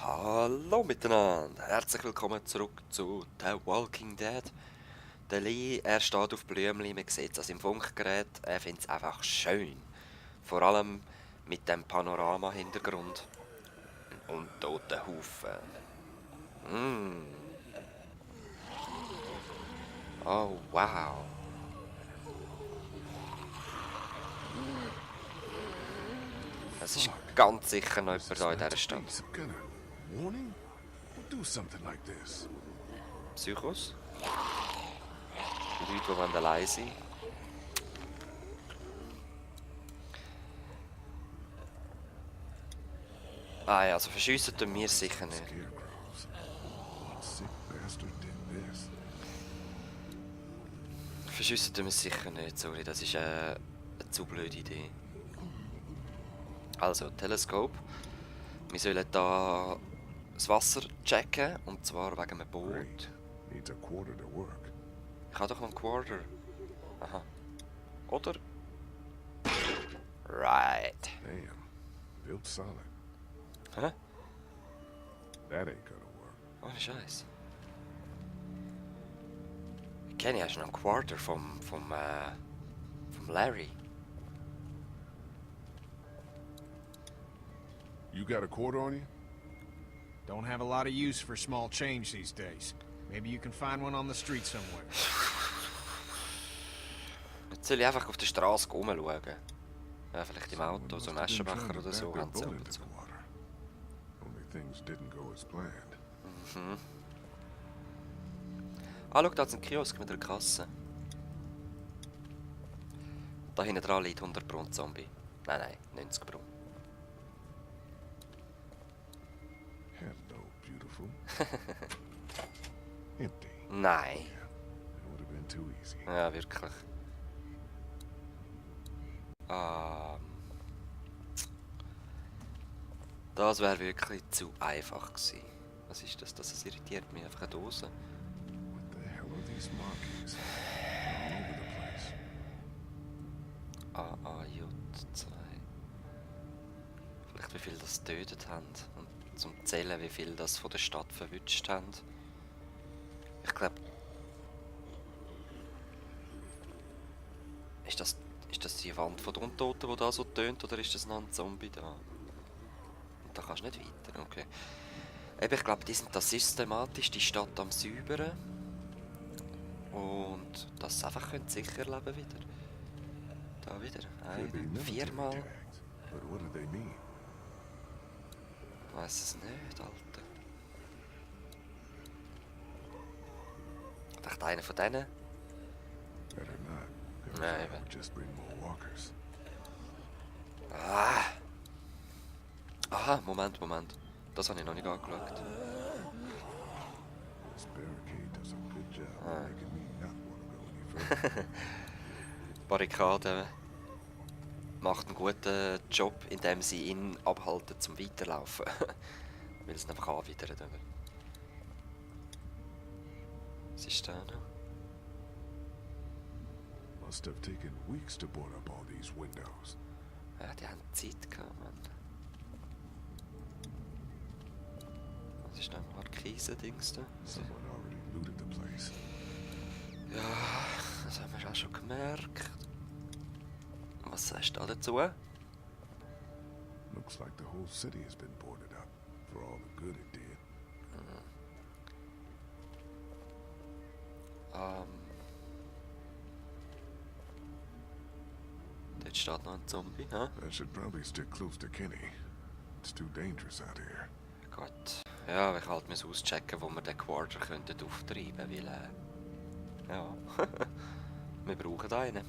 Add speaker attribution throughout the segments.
Speaker 1: Hallo miteinander, herzlich willkommen zurück zu The Walking Dead. Der Lee, er steht auf Blümchen, man sieht es im Funkgerät, er findet es einfach schön. Vor allem mit dem Panorama-Hintergrund. Ein untoten Haufen. Oh wow. Es ist ganz sicher noch jemand da in dieser Stadt. Psychos? Leute, die allein sind. Ah ja, also verschiessen tun wir sicher nicht. Verschiessen tun wir sicher nicht, sorry, das ist eine zu blöde Idee. Also, Teleskop. Wir sollen da das Wasser checken, und zwar wegen einem Boot. Ich habe doch noch einen Quarter. Aha. Oder? Right.
Speaker 2: Built solid.
Speaker 1: Hä?
Speaker 2: That ain't gonna work.
Speaker 1: Ohne Scheiß. Ich kenne ja schon einen Quarter vom Larry.
Speaker 2: You got a quarter on you?
Speaker 3: Don't have a lot of use for small change these days. Maybe you can find one on the street somewhere.
Speaker 1: Jetzt soll ich einfach auf der Straße rumschauen. Ja, vielleicht im Auto, so ein Aschenbecher oder so, haben sie ab und zu.
Speaker 2: Only things didn't go as planned.
Speaker 1: Ah, schau, da ist ein Kiosk mit einer Kasse. Da hinten dran liegt 100 Pro ein Zombie. Nein, 90 Pro.
Speaker 2: Hello, beautiful. Empty.
Speaker 1: Nein.
Speaker 2: It would have been too easy.
Speaker 1: Ja, wirklich. Das wäre wirklich zu einfach gewesen. Was ist das? Das irritiert mich. Einfach eine Dose.
Speaker 2: What the hell are these markings? All over the place.
Speaker 1: AAJ2. Vielleicht wie viel das getötet haben. Und zum Zählen, wie viel das von der Stadt verwünscht haben. Ich glaube... Ist das die Wand von der Untoten, die da so tönt, oder ist das noch ein Zombie da? Und da kannst du nicht weiter, okay. Eben, ich glaube, die sind da systematisch die Stadt am säubern. Und das einfach können sicher leben wieder. Da wieder.
Speaker 2: Could be
Speaker 1: Ein,
Speaker 2: military
Speaker 1: viermal.
Speaker 2: tags. But what do they mean?
Speaker 1: Ich weiss es nicht, Alter. Ich dachte, einer von denen.
Speaker 2: Better not.
Speaker 1: Ja,
Speaker 2: That
Speaker 1: eben.
Speaker 2: would just bring more walkers.
Speaker 1: Ah! Aha, Moment. Das habe ich noch nicht angeschaut.
Speaker 2: This barricade does a good job of making me not want to go any further.
Speaker 1: Barrikade macht einen guten Job, indem sie ihn abhalten zum Weiterlaufen. Weil es ihn einfach anwidert, oder? Was ist da noch?
Speaker 2: Must have taken weeks to board up all these windows.
Speaker 1: Ja, die haben Zeit gehabt, Mann. Was ist da? Markise-Dings da?
Speaker 2: Someone already looted the place.
Speaker 1: Ja, das haben wir auch schon gemerkt. Was sagst du da dazu?
Speaker 2: Looks like the whole city has been boarded up for all the good it did.
Speaker 1: Dort steht noch ein Zombie, hä?
Speaker 2: I should probably stick close to Kenny. It's too dangerous out here.
Speaker 1: Gut. Ja, ich halt muss auschecken, wo wir den Quarter könnten auftreiben, weil ja, wir brauchen einen.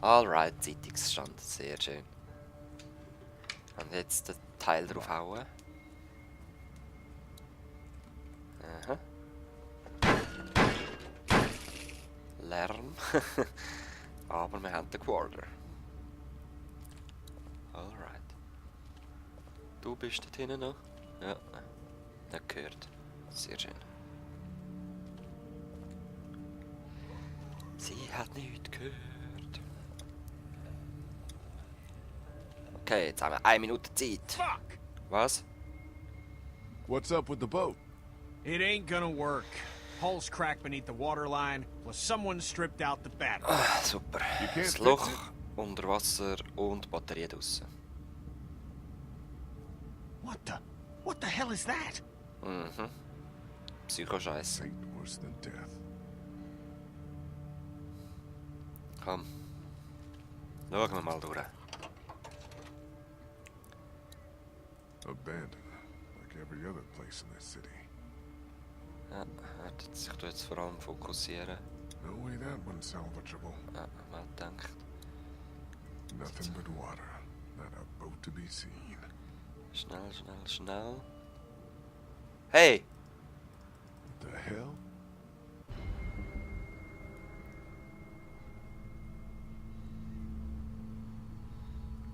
Speaker 1: Alright, Zeitungsstand, sehr schön. Und jetzt den Teil drauf hauen. Aha. Lärm. Aber wir haben den Quarter. Alright. Du bist dort hinten noch? Ja. Nicht gehört. Sehr schön. Sie hat nichts gehört. Okay, jetzt haben wir 1 Minute Zeit.
Speaker 3: Fuck!
Speaker 1: Was?
Speaker 2: What's up with the boat?
Speaker 3: It ain't gonna work. Hull's cracked beneath the waterline, plus someone stripped out the battery.
Speaker 1: Ah, super.
Speaker 2: You can't
Speaker 1: Das
Speaker 2: fix
Speaker 1: Loch
Speaker 2: it?
Speaker 1: unter Wasser und Batterie draussen.
Speaker 3: What the hell is that?
Speaker 1: Mhm. Psycho-Scheiße.
Speaker 2: Ain't worse than death.
Speaker 1: Komm. Schauen wir mal durch.
Speaker 2: Abandoned, like every other place in this city.
Speaker 1: Ja, ich tue jetzt vor allem fokussieren.
Speaker 2: No way that one's salvageable.
Speaker 1: Ja, mal gedacht.
Speaker 2: Nothing but water. Not a boat to be seen.
Speaker 1: Schnell, schnell, schnell. Hey!
Speaker 2: What the hell?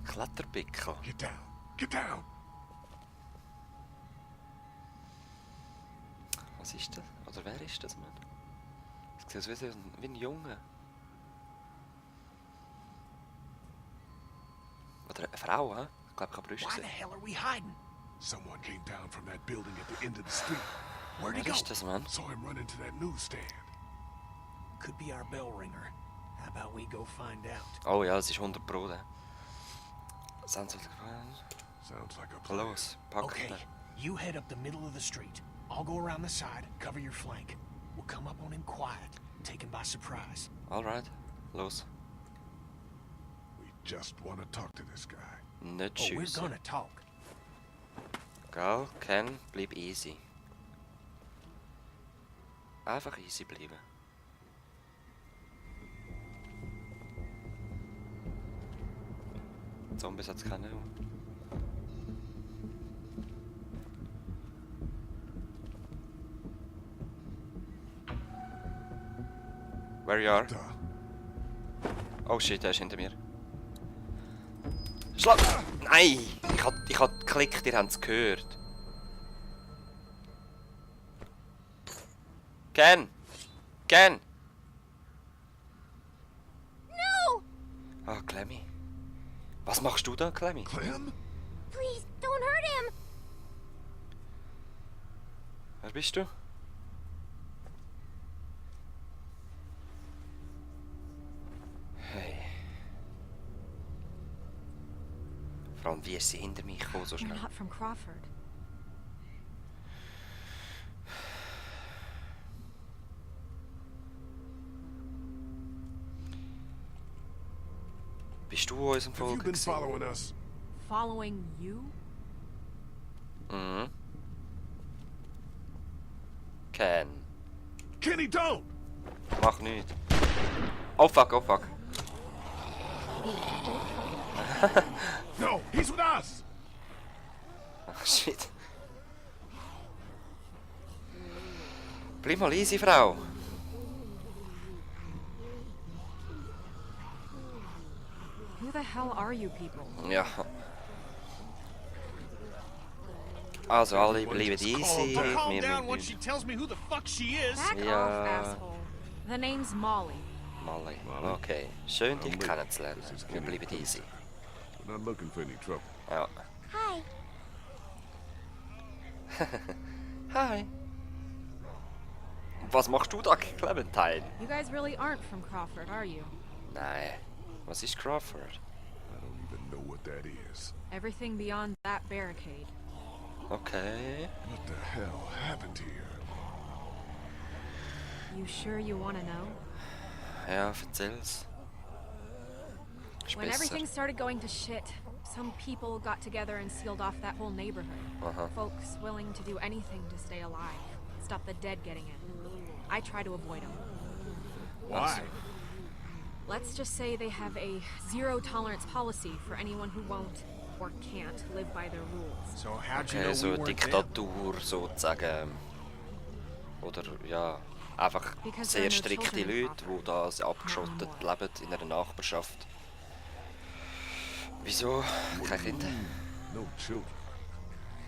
Speaker 1: Kletterpickel.
Speaker 2: Get down! Get down!
Speaker 1: Was ist das? Oder wer ist das, Mann? Das sieht aus wie ein Junge. Oder eine Frau, hä? Ich glaube, ich habe Brüste
Speaker 3: Why the
Speaker 1: gesehen.
Speaker 3: hell are we hiding?
Speaker 2: Someone came down from that building at the end of the street. Where'd he
Speaker 1: Wer
Speaker 2: go?
Speaker 1: ist das, Mann?
Speaker 2: Saw him run into that newsstand.
Speaker 3: Could be our bell ringer. How about we go find out?
Speaker 1: Oh ja, es ist 100 Pro. Sounds like
Speaker 2: Sounds like a plan.
Speaker 1: los, pack
Speaker 3: Okay,
Speaker 1: den.
Speaker 3: you head up the middle of the street. I'll go around the side, cover your flank. We'll come up on him quiet, take him by surprise.
Speaker 1: Alright, los.
Speaker 2: We just want to talk to this guy.
Speaker 1: Nicht
Speaker 3: Oh, we're
Speaker 1: schiessen.
Speaker 3: gonna talk.
Speaker 1: Gell, Ken, bleib easy. Einfach easy bleiben. Zombies hat's keine. Where you are?
Speaker 2: Da.
Speaker 1: Oh shit, er ist hinter mir. Schlag! Nein! Ich hab geklickt, ihr habt es gehört. Ken! Ken!
Speaker 4: No!
Speaker 1: Ah, Clemmy. Was machst du da, Clemmy?
Speaker 2: Clem?
Speaker 4: Please, don't hurt him!
Speaker 1: Wer bist du? Hey. Vor allem, wie ist sie hinter mich gekommen, so
Speaker 4: You're
Speaker 1: schnell?
Speaker 4: not from Crawford.
Speaker 1: Bist du in unserem
Speaker 2: Have you
Speaker 1: Folge
Speaker 2: been
Speaker 1: gewesen?
Speaker 2: following us?
Speaker 4: Following you?
Speaker 1: Mhm. Ken.
Speaker 2: Kenny, don't!
Speaker 1: Mach nicht. Oh fuck, oh fuck.
Speaker 2: No, he's with us!
Speaker 1: Ach shit. Bleib mal easy, Frau.
Speaker 4: Who the hell are you people?
Speaker 1: Ja. Also alle
Speaker 2: Everyone
Speaker 1: bleiben
Speaker 2: just
Speaker 1: easy.
Speaker 3: I'll calm
Speaker 1: Wir
Speaker 3: down once
Speaker 1: müssen
Speaker 3: she tells me who the fuck she is.
Speaker 4: Back
Speaker 1: Yeah.
Speaker 4: off, asshole. The name's Molly.
Speaker 1: Molly. Okay. Schön, dich
Speaker 2: I'm with-
Speaker 1: kennenzulernen.
Speaker 2: This is
Speaker 1: Wir
Speaker 2: Kenny
Speaker 1: bleiben easy.
Speaker 2: We're not looking for any trouble.
Speaker 1: Ja.
Speaker 4: Hi.
Speaker 1: Hi. Was machst du da, Clementine?
Speaker 4: You guys really aren't from Crawford, are you?
Speaker 1: Nein. Was ist Crawford?
Speaker 2: I don't even know what that is.
Speaker 4: Everything beyond that barricade.
Speaker 1: Okay.
Speaker 2: What the hell happened here?
Speaker 4: You sure you want to know?
Speaker 1: Ja, erzähl's. Ist
Speaker 4: When
Speaker 1: besser.
Speaker 4: everything started going to shit, some people got together and sealed off that whole neighborhood.
Speaker 1: Uh-huh.
Speaker 4: Folks willing to do anything to stay alive, stop the dead getting in. I try to avoid them.
Speaker 3: Why?
Speaker 4: Let's just say they have a zero-tolerance policy for anyone who won't or can't live by their rules.
Speaker 3: So how'd you
Speaker 1: Okay,
Speaker 3: know
Speaker 1: so
Speaker 3: we
Speaker 1: eine
Speaker 3: weren't them?
Speaker 1: Diktatur sozusagen. Oder ja, einfach
Speaker 4: Because
Speaker 1: sehr
Speaker 4: there are no
Speaker 1: strikte
Speaker 4: children in
Speaker 1: Leute, die da abgeschottet leben in einer Nachbarschaft. Wieso? Keine Kinder?
Speaker 2: No children.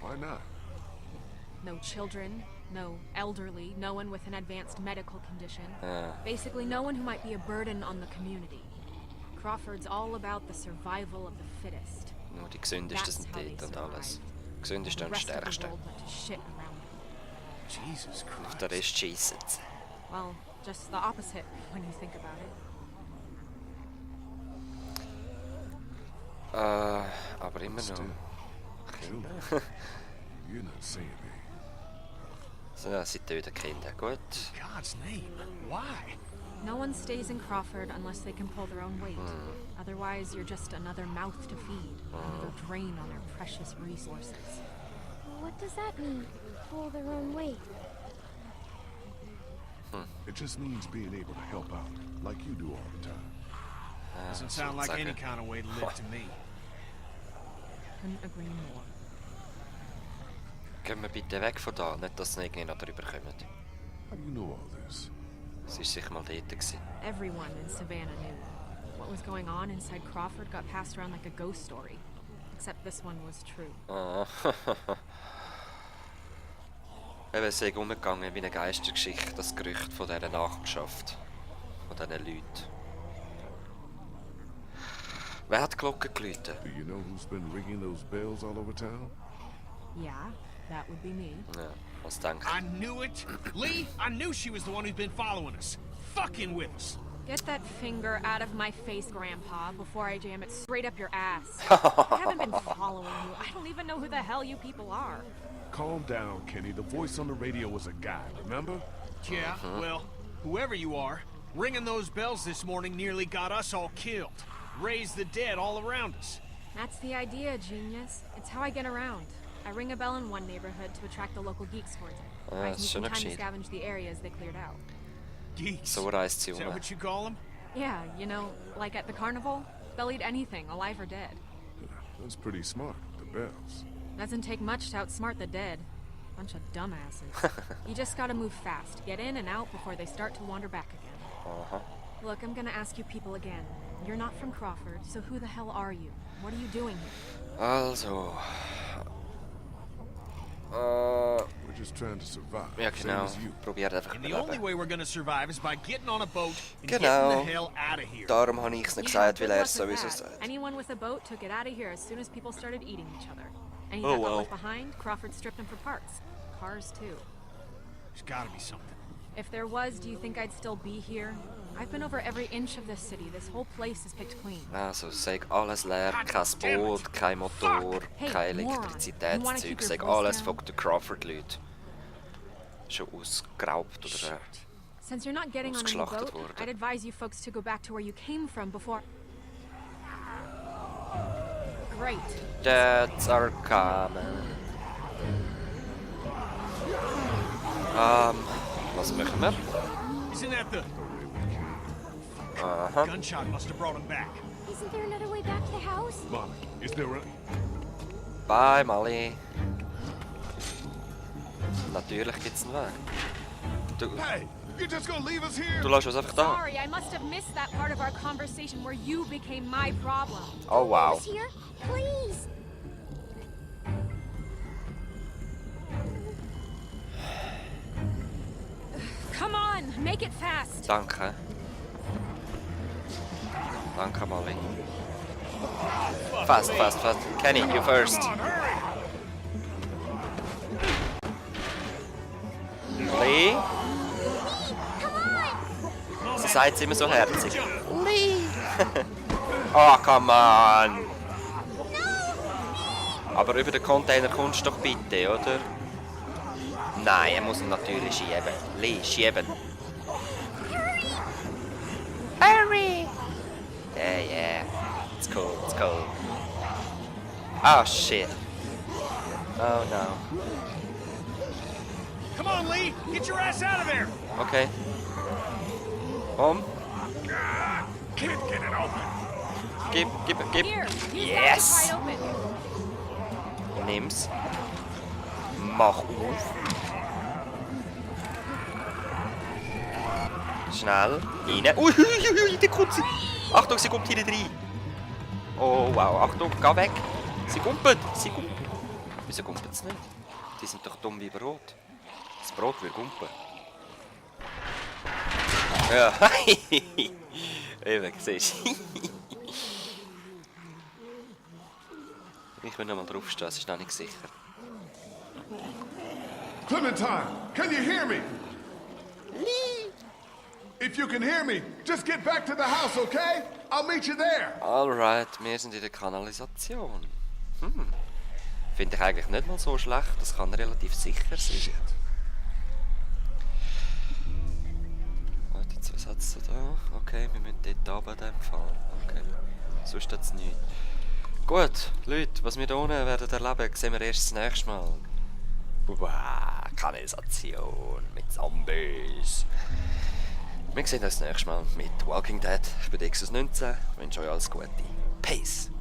Speaker 2: Why not?
Speaker 4: No children, no elderly, no one with an advanced medical condition.
Speaker 1: Ja.
Speaker 4: Basically, no one who might be a burden on the community. Crawford's all about the survival of the fittest.
Speaker 1: Nur die Gesündesten
Speaker 4: That's
Speaker 1: sind
Speaker 4: how they
Speaker 1: dort und alles.
Speaker 4: survive.
Speaker 1: Gesündeste
Speaker 4: The
Speaker 1: und
Speaker 4: rest of the
Speaker 1: stärkste.
Speaker 4: world went to shit around it.
Speaker 3: Jesus Christ.
Speaker 1: Der Rest schiessen.
Speaker 4: Well, just the opposite when you think about it.
Speaker 1: Aber immer noch.
Speaker 2: Still, children. You're not saying me.
Speaker 1: So, ja, sie töten Kinder. Gut.
Speaker 3: God's name. Why?
Speaker 4: No one stays in Crawford unless they can pull their own weight. Otherwise, you're just another mouth to feed, another drain on their precious resources.
Speaker 5: What does that mean? Pull their own weight.
Speaker 2: It just means being able to help out, like you do all the time.
Speaker 3: Doesn't sound like any kind of way to live to me.
Speaker 4: Couldn't agree more.
Speaker 1: Gehen wir bitte weg von da, nicht dass sie irgendwie noch drüber kommen.
Speaker 2: How do you know all this?
Speaker 1: Sie war sicher mal dort gewesen.
Speaker 4: Everyone in Savannah knew. What was going on inside Crawford got passed around like a ghost story. Except this one was true.
Speaker 1: Eben, es ist umgegangen wie eine Geistergeschichte, das Gerücht von dieser Nachbarschaft. Von diesen Leuten. Wer hat die Glocke geläutet?
Speaker 2: Do you know who's been ringing those bells all over town?
Speaker 4: Yeah, that would be me.
Speaker 1: Ja, was denkt
Speaker 3: I knew it. Lee, I knew she was the one who's been following us. Fucking with us.
Speaker 4: Get that finger out of my face, Grandpa, before I jam it straight up your ass. I haven't been following you. I don't even know who the hell you people are.
Speaker 2: Calm down, Kenny. The voice on the radio was a guy, remember?
Speaker 3: Yeah, well, whoever you are, ringing those bells this morning nearly got us all killed. Raised the dead all around us.
Speaker 4: That's the idea, genius. It's how I get around. I ring a bell in one neighborhood to attract the local geeks towards it. Buys me
Speaker 1: schön
Speaker 4: some time to
Speaker 1: geschehen.
Speaker 4: scavenge the areas they cleared out.
Speaker 3: Geeks.
Speaker 1: So reist sie
Speaker 3: Is that
Speaker 1: um.
Speaker 3: what you call them?
Speaker 4: Yeah, you know, like at the carnival, they'll eat anything, alive or dead.
Speaker 2: That's pretty smart, the bells.
Speaker 4: Doesn't take much to outsmart the dead. Bunch of dumbasses. You just gotta move fast, get in and out before they start to wander back again. Look, I'm gonna ask you people again. You're not from Crawford, so who the hell are you? What are you doing here?
Speaker 1: Also.
Speaker 2: We're just trying to survive,
Speaker 1: Ja,
Speaker 2: same
Speaker 1: genau.
Speaker 2: as you.
Speaker 1: Probiert einfach
Speaker 3: And the only
Speaker 1: überleben.
Speaker 3: way we're gonna survive is by getting on a boat and
Speaker 1: Genau.
Speaker 3: getting the hell out of here.
Speaker 1: Darum habe ich es nicht gesagt, weil
Speaker 4: good
Speaker 1: er
Speaker 4: luck
Speaker 1: es
Speaker 4: with
Speaker 1: sowieso
Speaker 4: that.
Speaker 1: sagt.
Speaker 4: Anyone with a boat took it out of here as soon as people started eating each other. Any
Speaker 1: Oh,
Speaker 4: that got
Speaker 1: wow.
Speaker 4: left behind, Crawford stripped them for parts. Cars, too.
Speaker 3: There's gotta be something.
Speaker 4: If there was, do you think I'd still be here? I've been over every inch of this city. This whole place is picked clean.
Speaker 1: Also, sag alles leer, kein Boot, kein Motor,
Speaker 4: Hey,
Speaker 1: kein
Speaker 4: moron. You wanna
Speaker 1: Elektrizitätszeug.
Speaker 4: keep your
Speaker 1: Sag
Speaker 4: voice
Speaker 1: alles
Speaker 4: down?
Speaker 1: von den Crawford-Leuten. Schon ausgeraubt oder
Speaker 4: Since you're not getting on any
Speaker 1: Ausgeschlachtet
Speaker 4: boat,
Speaker 1: worden.
Speaker 4: I'd advise you folks to go back to where you came from before... Great.
Speaker 1: Deaths are coming. Was machen wir?
Speaker 3: Isn't that the
Speaker 1: Aha.
Speaker 3: gunshot must have brought him back?
Speaker 5: Isn't there another way back to the house?
Speaker 2: Molly, is there a...
Speaker 1: Bye, Molly. Natürlich gibt's einen Weg. Du
Speaker 2: Hey, you're just gonna leave us here?
Speaker 1: lässt uns einfach da.
Speaker 4: Sorry, I must have missed that part of our conversation where you became my problem.
Speaker 1: Oh wow.
Speaker 5: Who's here? Please!
Speaker 4: Come on, make it fast.
Speaker 1: Danke. Danke, Molly. Fast, fast, fast. Kenny, you first. Lee? Sie sagt es immer so herzig. Lee! Oh, come on! Aber über den Container kommst du doch bitte, oder? Nein, er muss ihn natürlich schieben. Lee, schieben. Hurry! Yeah, yeah. It's cool, it's cool. Oh, shit. Oh, no.
Speaker 3: Come on, Lee! Get your ass out of there!
Speaker 1: Okay.
Speaker 2: Can't get it open.
Speaker 1: Gib.
Speaker 4: Here, use
Speaker 1: Yes!
Speaker 4: that to pry it open.
Speaker 1: Nimm's. Mach auf. Schnell. Rein. Ui, da kommt sie. Achtung, sie kommt hier rein. Oh, wow. Achtung, geh weg. Sie kumpelt. Wieso kumpelt sie nicht? Die sind doch dumm wie Brot. Das Brot will kumpen. Ja. Eben, siehst du. Ich will noch mal draufstehen, es ist noch nicht sicher.
Speaker 2: Clementine, can you hear me? If you can hear me, just get back to the house, okay? I'll meet you there.
Speaker 1: Alright, wir sind in der Kanalisation. Finde ich eigentlich nicht mal so schlecht, das kann relativ sicher sein.
Speaker 2: Shit.
Speaker 1: Warte, jetzt, was hat's so da? Okay, wir müssen dort runter in dem Fall. Okay, sonst hat's nichts. Gut, Leute, was wir hier unten werden erleben, sehen wir erst das nächste Mal. Wow, Kanalisation mit Zombies. Wir sehen uns das nächste Mal mit Walking Dead. Ich bin der aus 19, wünsche euch alles Gute. Peace!